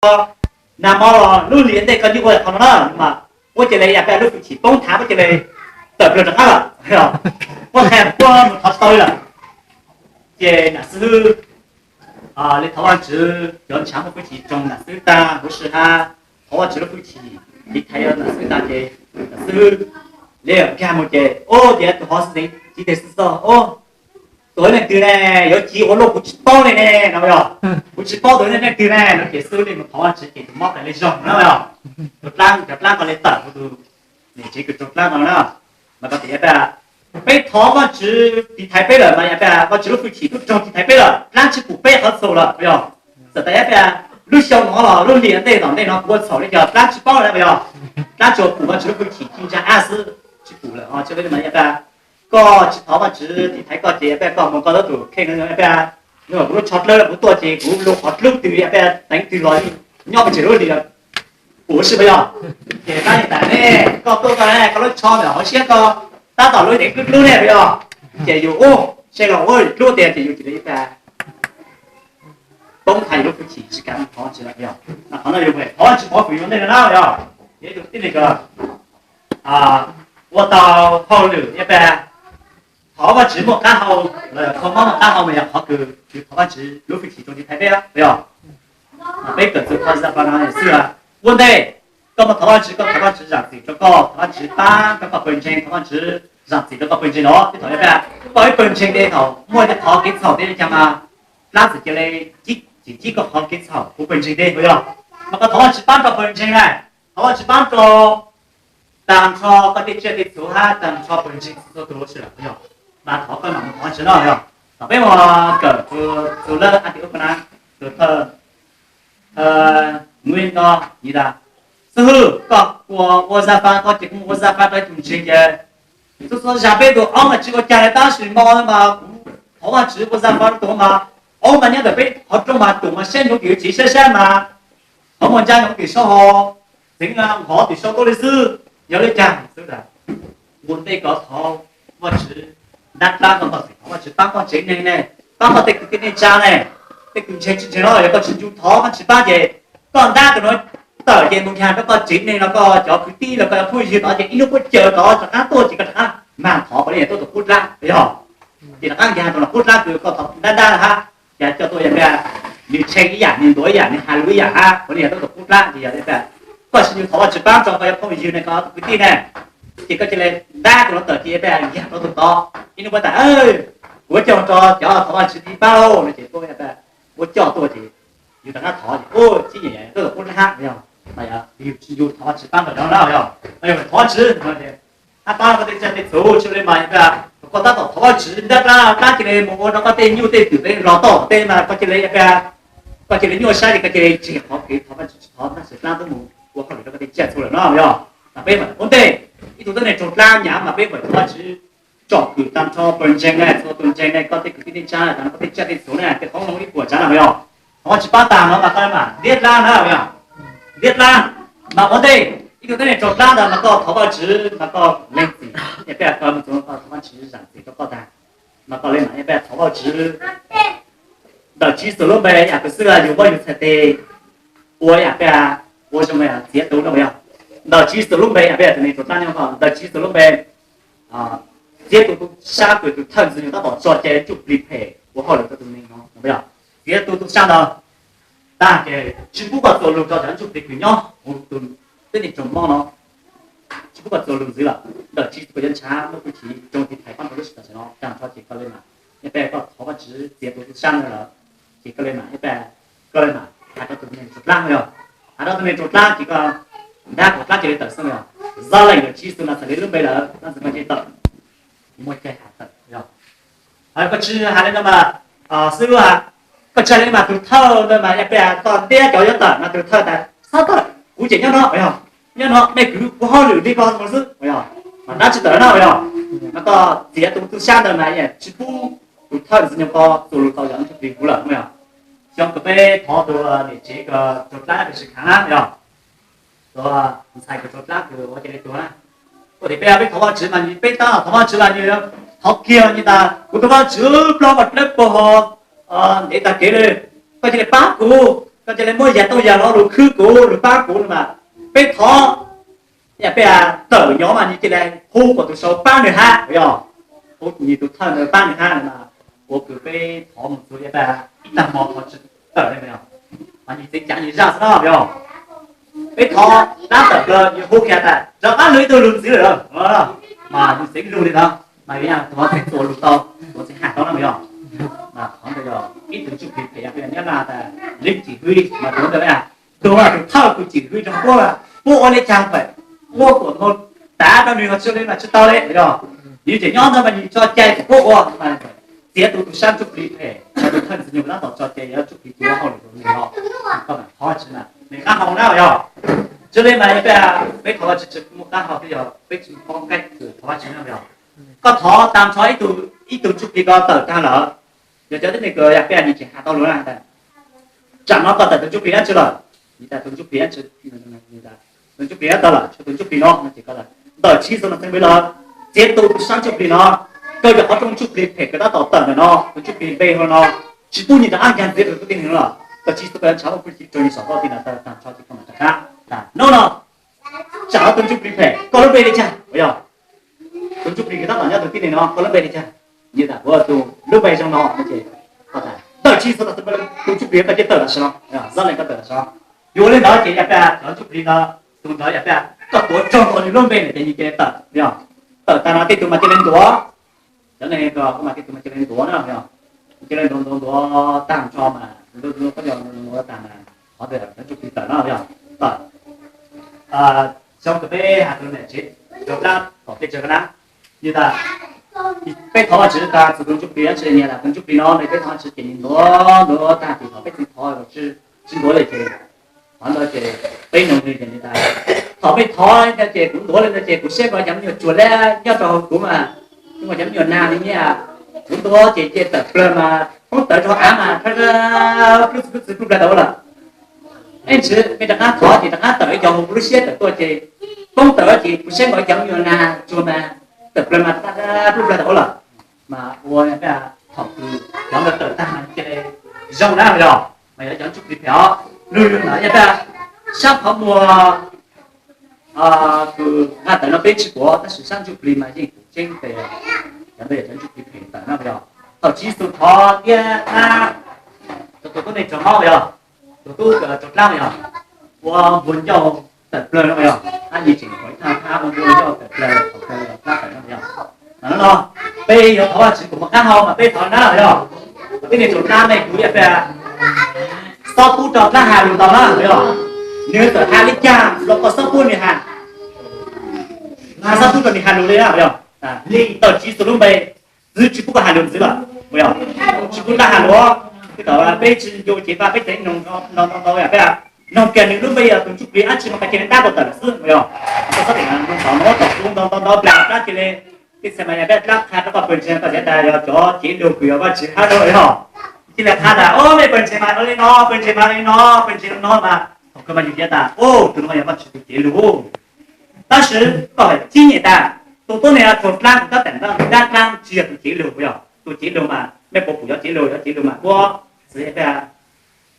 nag hmo los lub hlis ntej koj nyuj ua qhov no na, mas puab cia li yam peb lub hwj chim poob thav, puab cia li tawm plaws rov qab lawm. Puab qhia puab mus thov tau li lawm. Ces nam xib hwb li thov Vajtswv cov ntshav muaj hwj chim rau nam xib hwb tag huv si hab, thov Vajtswv lub hwj chim tiv thaiv nam xib hwb tag ces nam xib hwb li nkag mus ces, o, tias tus hov xeev tiv thaiv xwb txog, o, tus neeg twg ne, yuav ci ua luaj kuv tsis paub li ne no yog, kuv tsis paub tus neeg twg ne no ces xib hwb li mus thov Vajtswv ces tus mob tawm li zog na yog, tus dlaab, cov dlaab ko li tawm tus niam tsev kws raug dlaab no na. Mas koj tias yog peb thov Vajtswv tiv thaiv peb lawm mas yog peb Vajtswv lub hwj chim tub raug tiv thaiv peb lawm, dlaab tsi pum peb qhov txhaum lawm yog. Txawm tas yog peb lub xyoo no los lub hlis ntej tom ntej no kuv ua txhaum li cas dlaab tsi paub lawm yog, dlaab tsi pum Vajtswv lub hwj chim ci ntsa ab xwb, tsi pum lawm ho tsi li mas yog peb koj tsis thov Vajtswv tiv thaiv koj ces yog peb koj mus koj tab tus kheej peb, kuv lub tsho dlawb kuv tuaj ces kuv lug qhov dlub twg yog peb teev twg los nyob pes tsawg lub hlis pum si puas yog. Ces tab yog tas ne, koj tuaj koj ne koj lub tsho ntawm hauv siab koj tab tom lub teev dlub dlub ne puas yog. Ces yus ub se los ua dlub tias ces yus cia li poob thav yus lub hwj chim tsis kam thov Vajtswv lawm yog. Mas qhov no yog thov Vajtswv pov fwm yus ntej no na yog. Yog tus tib neeg ua tau hauj lwm yog peb thov Vajtswv muaj qab hau, los yog kho mob muaj qab hau mas yog qhov kws yus thov Vajtswv lub hwj chim tau tiv thaiv peb puas yog. Mas peb kawm txug qhov zaj pab no xwb. Ua ntej koj mus thov Vajtswv, koj thov Vajtswv zaam txim rau koj, thov Vajtswv paab rau koj pawg ntseeg, thov Vajtswv zaam txim rau koj pawg ntseeg no. Tej thaum yog peb koj ib pawg ntseeg tej thaum muaj tej qhov kev txhaum tej li cas mas dlaab txawm cia li cim cib koj qhov kev txhaum kuv pawg ntseeg tej puas yog. Mas koj thov Vajtswv paab rau pawg ntseeg na, thov Vajtswv paab rau taag nrho koj tej tsiaj tej txhu hab taag nrho pawg ntseeg txhua tus lub sij hawm yog. Mas thov koj mam mus thov Vajtswv no yog. Thaum peb mus kawm txug lawv a ti ub ko na, tus thawj Nws no, xib hwb, koj ua, ua zaj fab, koj ces kuv mus ua zaj fab rau ib tug ntseeg ces txhua txhua zag peb tus aub mas tsis ua cas li tab sis mo mas kuv thov Vajtswv ua zaj fab rau tus mas aub mas nyob ntawm peb qhov rooj mas tus mas saib nyob tim tsev saib saib mas qhov muag ncaj nyob tim saub ho, txeev nqov tim saub tuaj li xwb, yog li cas xwb tas ua ntej koj thov Vajtswv ntab dlaab koj txhum thov Vajtswv paab koj tsev neeg ne, paab koj tej kwv tij neej tsa ne, tej kwv ntseeg tsis ntseeg no yog koj tsis ncu thov koj tsis paab ces koj ntab tus no tawm ces mus nkag rau koj tsev neeg los koj cov kwv tij los koj cov phooj ywg tod ces ib hnub puab caw tod rov qaab tuaj ces koj rov qaab mag thov puav leej yog tuaj tus qub dlaab yog. Ces rov qaab nkag rau qub dlaab kws koj thov ntab ntab hab, ces coj tuaj yog nws tshee ib yam, nws ntuav ib yam, nws has lug ib yam hab puav leej yog tuaj tus qub dlaab ces yog koj tsis ncu thov Vajtswv paab rau koj cov phooj ywg ne, koj kwv tij ne, ces koj cia li ntab tus no tawm ces yog nkag rau tus tod, ib hnub puab tas kuv coj rau cov thov Vajtswv tiv paab lauj no ces puab coj tuaj ces yus rov qaab thov ces tib nyuag tuaj tus qub dlaab hab yog, mas yog yus tsis ncu thov Vajtswv paab rau cov no na yog, mas yog thov Vajtswv no ces hab paab koj tej tsiaj tej txhu tsis li mas yog koj tab tom thov Vajtswv ntab dlaab, dlaab cia li mus ua rau koj tej nyuj tej twm tej los toj tej mas koj cia li, koj cia li nyuaj sab ces koj cia li tseg qhov kev thov Vajtswv, tsis thov tab sis dlaab tuaj mus ua hauj lwm rau koj tej tsiaj txhu lawm no yog. Mas peb mam ua ntej, ib tug tuab neeg raug dlaab nyam mas peb mam thov Vajtswv tsom kwm taag nrho pawg ntseeg ne, txhua tus ntseeg ne, koj tej kwv tij neej tsa taag nrho koj tej tsiaj tej txhu ne, tej qoob loo ib puas tsav na yog. Thov Vajtswv paab taag no mas koj mam ntiab dlaab na yog. Ntiab dlaab, mas ua ntej ib tug tuab neeg raug dlaab ntawd mas koj thov Vajtswv mas koj lees txim, yog peb koj mus txug koj thov Vajtswv zaam txim rau koj taag, mas koj le mam yog peb thov Vajtswv ntawm Tswv Yexus lub npe yam kws xwb yug muab yug txhais tes ua yam peb ua zoo txiav tus no yog. Ntawm Tswv Yexus lub npe yam peb tus neeg raug dlaab nyob ko, ntawm Tswv Yexus lub npe txiav tus tub sab kws tus thawj ntxwg nyoog tab tom tso cai ntsuj plig phem ua hauj lwm rau tus neeg no, txiav tus tub sab ntawd tag ces tsis pub kom txuas lug rau cov ntsuj plig kws nyob huv tus twb neeg raug mob no, tsis pub kom txuas lug ntxiv lawm. Ntawm Tswv Yexus koj cov ntshav muaj hwj chim tau tiv thaiv paab rau lub sij hawm no, taag nrho ces koj le mam, yog peb koj thov Vajtswv txiav tus tub sab ntawd lawm, ces koj le mam, yog peb koj le mam has rau tus neeg raug dlaab yog, has rau tus neeg raug dlaab ces koj ntab kom dlaab cia li tawm xwb yog. Zaj leej ntawm Tswv Yexus no txhais li lub npe lawm, dlaab ntawd koj cia li tawm, muaj cai has tawm yog. Koj tsis has li no mas, xwb, koj tsis has li mas tus thawj ntawd mas yog peb koj ntiab cov yuav tawm mas tus thawj tas txhob tawm, kuv ces nyob no yog, nyob no mej kwv ua hauj lwm li ko xwb yog, mas dlaab tsi tawm na yog. Mas koj txiav tus tub sab ntawd mas tsis pub tus thawj ntxwg nyoog ko txuas lug tau cov ntsuj plig huv lawm yog. Xyov kws peb thov tus niam tsev kws raug dlaab kws tsis khav na yog, tus ntxhais kws raug dlaab kws ua cia li tuag na, ua tim peb, peb thov Vajtswv mas peb tab thov Vajtswv mas nws thov kiag nws tas kuv tus Vajtswv, plaub mas dleb puag hos ntev tag kev li, koj cia li paab kuv, Koj cia li muab yag tooj yag los lug khwb kuv, lug pab kuv no mas, peb thov, yog peb tawm nyob mas nws cia li hu kom tus sau pab nws hab, yog hu nws tus thawj ntawd pab nws hab no mas, ua kws peb thov mus txug ib tag hmo thov tsis tawm li mas, mas nws txeev cav nws zaj xwb no yog. Peb thov dlaab tawm plaws nws hu kiag tas rov qab lug ib tug lug ntxiv lawm, mas nws txeev lug li ntawd mas yog thov txeev tuav lug tau, tuav txeev has tau na yog. Mas qhov ntawd yog ib tug ntsuj plig phem yog peb nyob Nyab Laj tas lib cim hwb mas tus ntawd, tus thawj tus cim hwb rau puab, puab ua li cas pem, puab kuas nkaus tav rau nws los tsis li mas tsis tau li yog. Nws tseem nyob ntawd mas nws tso cai kom puab ua mas txiav tus tus sab ntsuj plig phem, tus thawj ntxwg nyoog tab tom tso cai yuav ntsuj plig cuav hauj lwm rau nws los, koj mam thov tsis mas nws qab hau na yog. Tsis li mas yog peb, peb thov tsis tsis muaj qab hau twb yog peb tsis paub nqaij kws thov Vajtswv na yog. Koj thov tag nrho ib tug ntsuj plig ko tawm tag lawm, yog cov tib neeg kws yog peb nws tsis has tau lus na, tsam no koj tawm tus ntsuj plig dlaab tsi lawm? Nws tas tus ntsuj plig, tus ntsuj plig dlaab tsi lawm? Tshuav tus ntsuj plig no no ces koj tas ntawm Tswv Yexus mas xeeb npe lawm, txiav tus tus sab ntsuj plig no, koj yog qhov rooj ntsuj plig phem kws tab tom tawm ntawm no, tus ntsuj plig npe hu no, tsis pub nws rov qab nkaag ntxiv rau tib neeg no lawm. Koj Tswv Yexus koj yuav ntshav muaj hwj chim rau nws saum toj tij na, tag nrho ces koj mam rov qab tas no no. Tsam no tus ntsuj plig phem koj lub npe li cas? Yog tus ntsuj plig kws tab tom nyob rau tib neeg no koj lub npe li cas? Nws tas kuv tus lub npe zoo no no ces koj tas ntawm Tswv Yexus mas xeeb npe lawm, tus ntsuj plig koj cia li tawm tam sim no, zaj leej koj tawm tam sim no. Yog ua li ntawd ces yog peb cov ntsuj plig no, tus ntawd yog peb koj tuav tsaug nkaus nws lub npe no ces nws cia li tawm yog. Tawm tag no tej tug mas cia li ntuav, cov neeg ko mas tej tug mas cia li ntuav na yog. Cia li ntuav ntuav ntuav tag nrho mas ntuav ntuav tag mas qhov ntawd cov ntsuj plig tawm no yog. Tawm, xyoo kws peb has tus niam tsev rau dlaab tom peb tsev ko na, nws tas peb thov Vajtswv tas txug tus ntsuj plig dlaab tsi, nws tas tus ntsuj plig no ne peb thov Vajtswv ces nws ntuav ntuav tag ces thaum peb txeev thov tsis ntuav li ces qhov ntawd ces peb noog nws ces nws tas thaum peb thov ces kuv ntuav li ntawd ces kuv saib nkaus cov me nyuam tsuag lab nyob rau hauv kuv mas, saib nkaus cov me nyuam nag li nyaj, kuv ntuav ces cia li tawm plawg mas poob tawm rau av mas plub txwv plub txwv plub plawg tawm ua lawm. Ej, Tswv, mej rov qab thov ces rov qab tawm ib co mus kuv lub siab tawm tuaj ces poob tawm ces kuv saib nkaus cov me nyuam nag tsuag mas tawm plawg mas plub plawg tawm ua lawm. Mas ua thaum kws cov ntawd tawm tag mas cia li zoo na yog, mas yog cov ntsuj plig phem os. Lug lug ntawd yog sab qhov muag kws nqa tawm no peb tsis pum tab sis sab ntsuj plig mas yeej pum tseeb tes, cov ntawd yog cov ntsuj plig phem tawm na yog. Thaum Tswv Yexus thov tiab dlaab, tus tub neeg raug mob yog, tus tub raug dlaab yog, ua npuag ncauj tawm plawg no yog, ab nyi tseem qhov ib thaj thab ua npuag ncauj tawm plawg thaum kawg dlaab tawm no yog. Mas no no, peb yuav thov Vajtswv kuas muaj qab hau mas peb thov na yog. Tib neeg raug dlaab ne kuv yog peb xob pub rau dlaab has lug tau na yog. Nws txawm has li cas los koj xob pub nws has, xob pub rau nws has lug li na yog. Ntawm Tswv Yexus lub npe, txwv tsis pub koj has lug ntxiv lawm, tsis pub dlaab has lug. Tej thaum peb tsis ncu cev vaj peb tseem noog no no no yog peb noog kiag nws lub npe yog tus ntsuj plig dlaab tsi mas koj cia li dlaab tau tawm lawm xwb yog. Koj xob pem noog tom no tom kuv nto nto nto plag dlaab cia li, tej txhia mas yog peb dlaab qha rau koj pawg ntseeg koj txiav tas yog cov cev lug kws yog Vajtswv hab rau yog. Cia li qha tas o mej pawg ntseeg mas ua li no, pawg ntseeg mas ua li no, pawg ntseeg no mas thaum kawg mas yus txiav tas o tus no yog Vajtswv tus cev lug. Tab sis koj hais tib nyem tas tus tuab neeg raug dlaab kws tab tom ntaus dlaab dlaab tsi yog tus cev lug yog. Tus cev lug mas mej puas pum cov cev lug, cov cev lug mas puab txwv peb,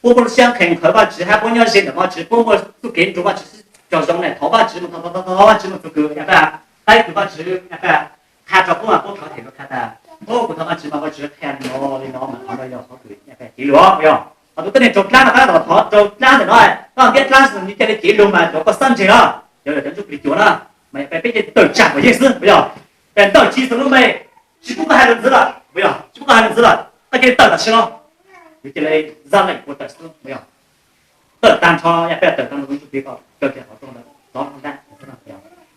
puab muaj lub siab nqhis qhawv Vajtswv hab puab nyob ze ntawm Vajtswv, puab muaj txuj kev nrug Vajtswv cog zoo ne, thov Vajtswv mus, thov thov thov Vajtswv mus txug kws yog peb, thaum kws Vajtswv qha rau puab mas puab thov them rau qha tas o kuv thov Vajtswv mas Vajtswv qha li no li no mas qhov no yog qhov kws cev lug yog. Ho tus tuab neeg raug dlaab mas tab tom thov raug dlaab ntawm no, koj ntiab dlaab nws cia li cev lug mas cov koj xob ntseeg os, cov yog cov ntsuj plig cuav na, mas yog peb cia li tawm tsam kom yeej xwb puas yog? Peb ntawm Tswv Yexus lub npe, tsis pub koj has lug ntxiv lawm puas yog? Tsis pub koj has lug ntxiv lawm, koj cia li tawm tam sim no. Yus cia li zaj leej kuas tawm xwb puas yog? Tawm tag nrho yog peb tawm tag nrho tus ntsuj plig ko raws kiag qhov rooj ntawd tov nrho ntaj.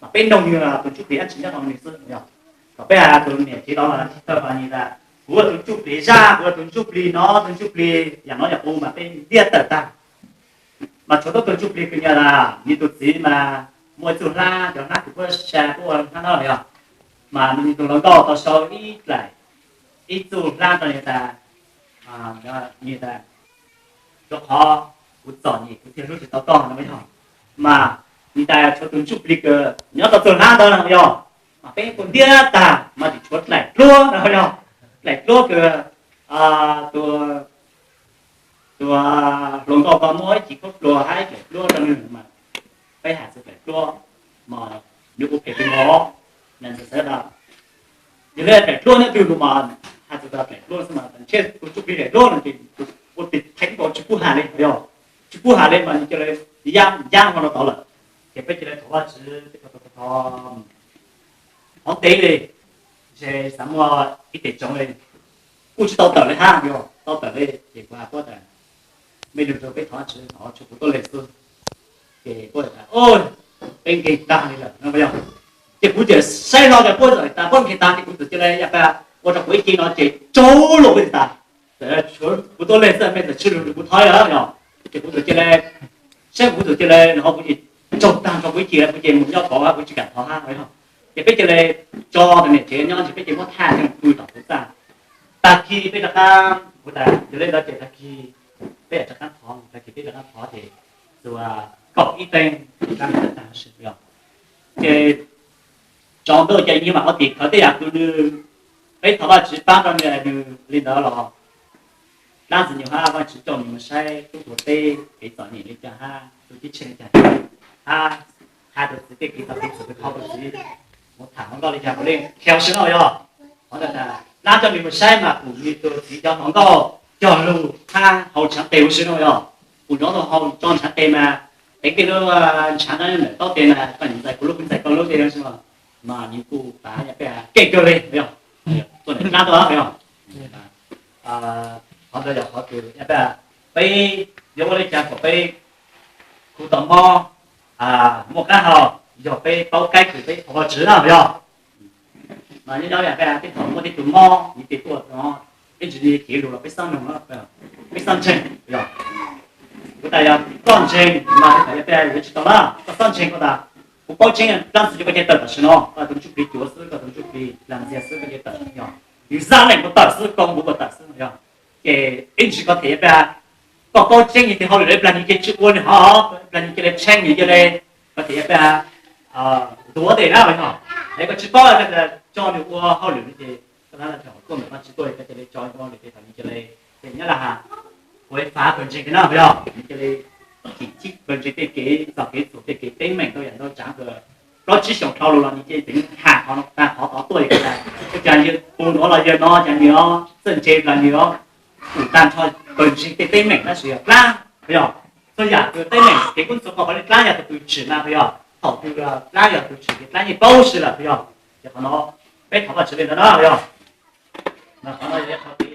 Mas peb noog nws tus ntsuj plig dlaab tsi nyob rau nws xwb puas yog? Thaum peb has tus niam tsev no mas tsis tau mas nws tas kuv yog tus ntsuj plig zaj, kuv yog tus ntsuj plig no, tus ntsuj plig yam no yam qub mas peb ntiab tawm tag. Mas tshuav tau tus ntsuj plig kws nws tas nws tus txiv mas muaj ib txuj hlab, cov hlab kws puab sa puab ua hlab no yog, mas nws tus hluas nkauj tau sau ib daim, ib txuj hlab rau nws tas, nws tas rau qhov kuv txom nyem kuv thiaj hlub tsis tau koj no yog. Mas nws tas tshuav tus ntsuj plig kws nyob rau txuj hlab ntawd no yog, mas peb kuj ntiab tag mas tseem tshuav daim duab no yog, daim duab kws tus Tus hluas nkauj ko muab ib cim khaub dluag hab ib daim duab rau nwg mas peb has txug daim duab mas nws ua phem kawg nkaus, nws xav tas yog li daim duab nyob twg lug mas has txug daim duab xwb mas ntshe tus tsuj plig daim duab no ces ua tig theev nkaus tsis pub has li, yog tsis pub has li mas nws cia li yaj yaj ho rau tod lawm. Ces peb cia li thov Vajtswv, thov ntev li, ntshe xav muaj ib teg tsoov li, kuj tsis tau tawm li hab, yog tau tawm li ces kuv has puab tas mej lug rau peb thov Vajtswv, thov tshuav kuv tuaj leeg xwb. Ces puab tas peb nkeeg tag li lawm no yog. Ces kuv tseem saib hlo tas puab txawm tas puab nkeeg tag ces kuv txawm cia li ya pa ua rau kuv ib ce no ces tsaug lug peb tas, txawm tshuav kuv tuaj leeg xwb mej txawm tsis lug rau kuv thov yog, ces kuv txawm cia li saib kuv txawm cia li no kuv ces tsaug tag rau kuv ib ce, kuv ces mus nyob pov hab kuv tsis kam thov hab yog. Ces peb cia li tso tus niam tsev nyob ces peb cia li muab thaj coj pw tom kuv txaj. Tag kis peb rov qab, kuv tas yog li ntawd ces tag kis peb rov qab thov, tag kis peb rov qab thov ces txug kaum ib teev tag tag sim yog. Ces tsaus ntuj ces nyias mam ua tim khawv tej yam kws nws, peb thov Vajtswv pab rau nws, nws li ntawd los dlaab Ntxwg Nyoog hab Vajtswv coj nws mus saib tub tuag teb kev txom nyem li cas hab tub tib tsheej li cas hab has tus txiv tej kev txom kev txom kho tus txiv mus tham hluas nkauj li cas puav leej qhia huv si no yog. Qhov ntawd dlaab coj nws mus saib mas pum nws tus txiv cov hluas nkauj cog lug hab haus ntshaav qe huv si no yog. Pum nov tau haus tso ntshaav qe mas teev tej lub ntshaav ntawm taub tes mas koj nyuam ntxais kuv lub kuv ntxais koj lub tej mas nws kuj tas yog peb keej kawg li yog. Tuaj dlaab tuaj yog. Qhov ntawd yog qhov kws peb yuav ua li cas kom peb khu tau mob, muaj qaab hau, yog peb paub kaib kws peb thov Vajtswv na yog. Mas nyob nyob peb thaum muaj tej tug mob nws ces tuaj no, ib ntsis nws kev lug los peb xaav noog, peb xaav ntseeg yog. Kuv tas yog koj ntseeg mas peb yuav tsis tau na, koj xaav ntseeg koj tas kuv paub tseeb dlaab tsi koj cia tawm tam sim no, koj tus ntsuj plig cuav xwb, koj tus ntsuj plig lag ntxiag xwb koj cia tawm yog. Yus zaj leej kuv tawm xwb, koj kuv kuj tawm xwb yog. Ces ib ntsis koj them yog peb, koj paub tseeb yog tes hauj lwm plag nws cia tsis ua nws hov, plag nws cia li tsheej nws cia li, koj them yog peb ntuav tes na yog. Es koj tsis paub koj tso nws ua hauj lwm no ces koj tuaj ntawm Vajtswv tuaj koj cia li tso ua hauj lwm ces thaum nws cia li, ces nyob lawm has, ua ib fab pawg ntseeg kawg na yog, nws cia li chim chib pawg ntseeg tej kev txom kev txum tej kev teeb meem tau yam ntau tsaav kws plaub tsib xyoos dhau lug los nws cia li tseem has qhov no tas qhov tod tuaj li tas, ua cas yawg pum nuav los yawg no cas nws txawj ntse los nws ua tag nrho pawg ntseeg tej teeb meem tab sis yog dlaab yog. Txhua yam kws teeb meem kev kub ntxhov ko puav leej dlaab yog tus kws tsim na yog, thaum kws dlaab yog tus tsim ces dlaab yeej paub si lawm yog. Ces qhov no peb thov Vajtswv li ntawd na yog. Qhov no yog qhov kev